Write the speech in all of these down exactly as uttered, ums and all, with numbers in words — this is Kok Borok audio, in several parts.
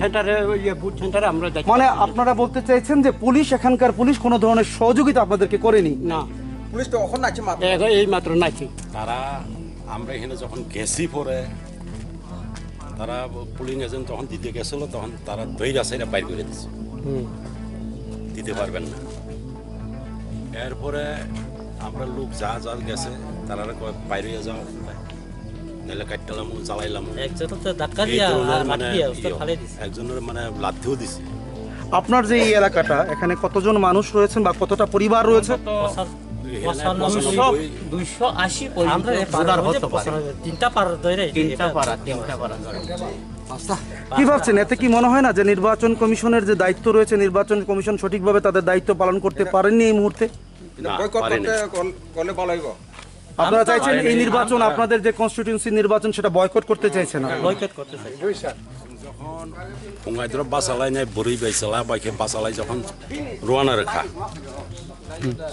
সেন্টারে, ওই যে বুথ সেন্টারে আমরা যাই। মানে আপনারা বলতে চাইছেন যে পুলিশ, এখানকার পুলিশ কোনো ধরনের সহযোগিতা আপনাদেরকে করেনি? না। পুলিশ তো এখন নাচে মাত্র। এখন এই মাত্র নাচে। তারা, আমরা এখানে যখন গেছি পরে, তারা পোলিং এজেন্ট যখন দিতে গেছিল, তখন তারা দই রাস্তায় বাইর করে দিছে। হুম। দিতে পারবেন না। এরপরে আমরা লোক যা যা গেছে, তারা কয়, "বাইরে যাও, নাহলে কাটতালাম, জ্বালাইলাম।" একজনও তো ধাক্কা এই দিয়া ধরনের আর মানে আটকিয়ে ওস্তাদ ইয়ে, ফালাই দিছে। একজনের মানে লাথিও দিছে। আপনার যে এই এলাকাটা, এখানে কতজন মানুষ রয়েছেন বা কতটা পরিবার রয়েছে? পঁচান-, এখানে পঁচানব্বই, পঁচানব্বই। দুইশো আশি পর্যন্ত আমরা এই ভোটার হতে পারে। পঁচানব্বই, তিনটা পাড়া ধরে তিনটা এটা পাড়া, তিনটা পাড়া ধরে। কি ভাবছেন, এতে কি মনে হয় না যে নির্বাচন কমিশনের যে দায়িত্ব রয়েছে, নির্বাচন কমিশন সঠিকভাবে তাদের দায়িত্ব পালন করতে পারেননি এই মুহূর্তে? না, বয়কট পারেনি। করতে কল-, করলে ভালো হইব। আপনারা আমরা চাইছেন এই পারেনি। নির্বাচন, আমরা আপনাদের যে কনস্টিটিউয়েন্সি নির্বাচন, সেটা বয়কট করতে চাইছেন আপনারা? বয়কট করতে চাই। যখন ফুঙ্গাইদ্র বাসালাই নাই, বড়ি bai sala bai khe basalai যখন রওনা রেখা।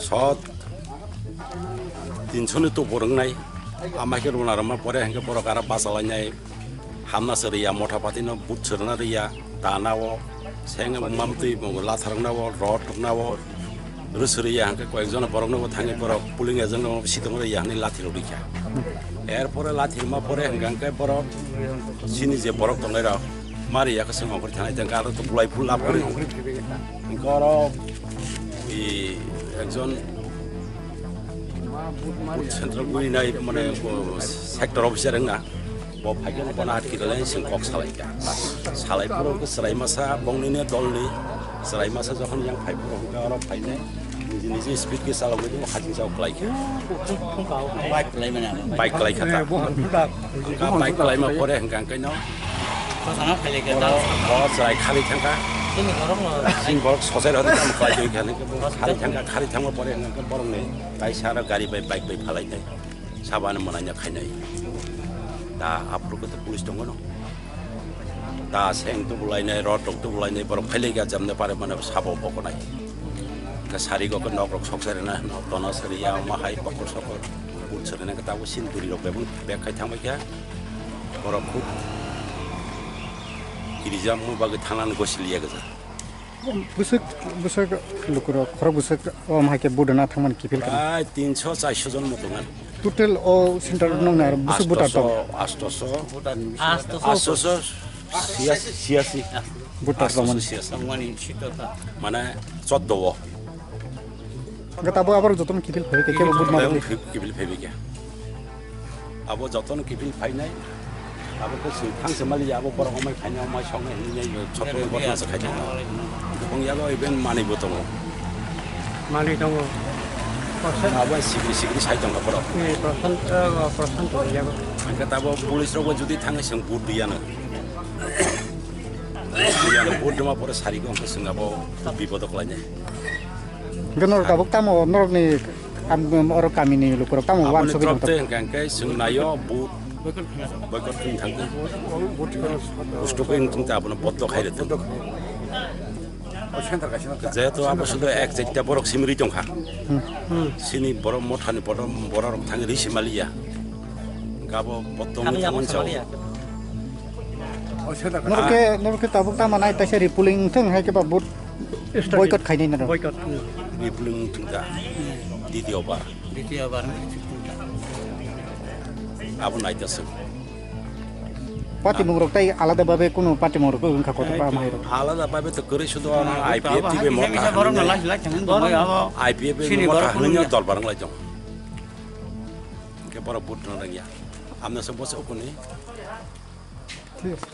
সৎ তিনশো নি তো বরং নাই। Amaike rwna rwma pore hwnkhe borok aro bachalainai hamna swrwya, motha pati no but swrwna rwya, ta nao, seng mamtwi lathar nao, rod nao, rw swrwya hwnkhe koyek jona borok no thangwi borok polling agent no sitong rwya hwnwi lathi rw rwkha. Er pore lathi rwma pore hwnkhe borok chini je borok tongnai rok, Mari yakhe chwng ongkhorwi thanai tongkha, aro to bulai phul lab kwrwi. Hwnkhe oro i ekjon central buini nai mane sector officer wngna, bo phaikhe bono atkirwlai chwng kok salaikha. Salai phuru hwnkhe chwrai masa bongnini dolni chwrai masa jokhon yang phai phuru hwnkhe oro phainai. Niji niji speed khe chalogwi tongma, haching chao kwlai kha. Bike kwlai mani abo. Bike kwlai kha ta. Hwnkha bike kwlaima pore hwnkha hwnkhe no. Bosano phai lai kha ta. Bo chwrai khari thangkha. Chini borok no. Chini borok sosai rw tamo kwlai tong kha, khari thangkha, khari thangma pore hwnkha hwnkhe borok ni kaisa aro gari bai bike bai phalai nai. Sabani mwnaino khainai. Da aphuru khe police tongo no. Da seng tubulainai, rod rok tubulainai, borok phailai ga jamne pare mane sabo bokonai. Khe sari go khe nok rok sok sari na, nok tono sari ya, ma hai pokor sokor, but sari na khe tabuk sin duri rok bebak bek khai thangbai khe. Borok khub kirijak mu bagwi thanani gosi liya gajak. Bwswk, bwswk lukurok, khorok bwswk o hai khe budana thangmani kiphil kha. Prai tinso charso jon moto ngan. Total o center nong na bwswk voter tong? Astoso, astoso, astoso, siasi, siasi. Voter tong mani. Astoso siasi. Mane choddo o. Gata bo abar jotono kiphil phai khe, kebo vote ma. Kiphil phai khe. Abo jotono kiphil phainai, abo khe chwng thangse mali ya, abo borok omai phainai, omai songnai hinwi nai, chotto ni bottle se khai tongo. Bong yago even manwi bo tongo. Manwi tongo. Abo sikri sikri sai tongo borok. Eh, Prashant, eh, Prashant yago. Hingke tabo police rok bo jodi thangwi chwng vote riyano. Riyano vote rwma pore sari go hingke chwng abo bipodo kwlainai. Hingke norok tabuk tamo norokni Am, oro kamini lukurok tamo aboni wansugwi tongthok. Tei hwnkha hwnkhe chwng naio, bo boycott khwna thangdi. Busto khe wng thung ta abono boddo khai rwthwng. Jehetu abo sudo ek chaita borok simi rwi tongkha. Hmm. Sini borok mothani borok, borok rok thangwi rwi sima liya. Hwnkhe abo boddo wngwi thangmani sao. Norok khe, norok khe tabuk tamo nai taisa repolling wngthung hai khe ba vote boycott khainai norok. Boycott. Repolling wngthung ta. Ditiyo bar. Ditiyo bar. Abo naitoswk. Patimung rok tai alada babe kunu patimung rok wngkha kotor pa mai rok. Alada babe to kwrwi sudo ano I P F T V motha hinwi. I P F T V motha hinwi dorbar wng lai tong. Hingke borok vote rwna rwngya. Amno se boso kuni. Thik ase.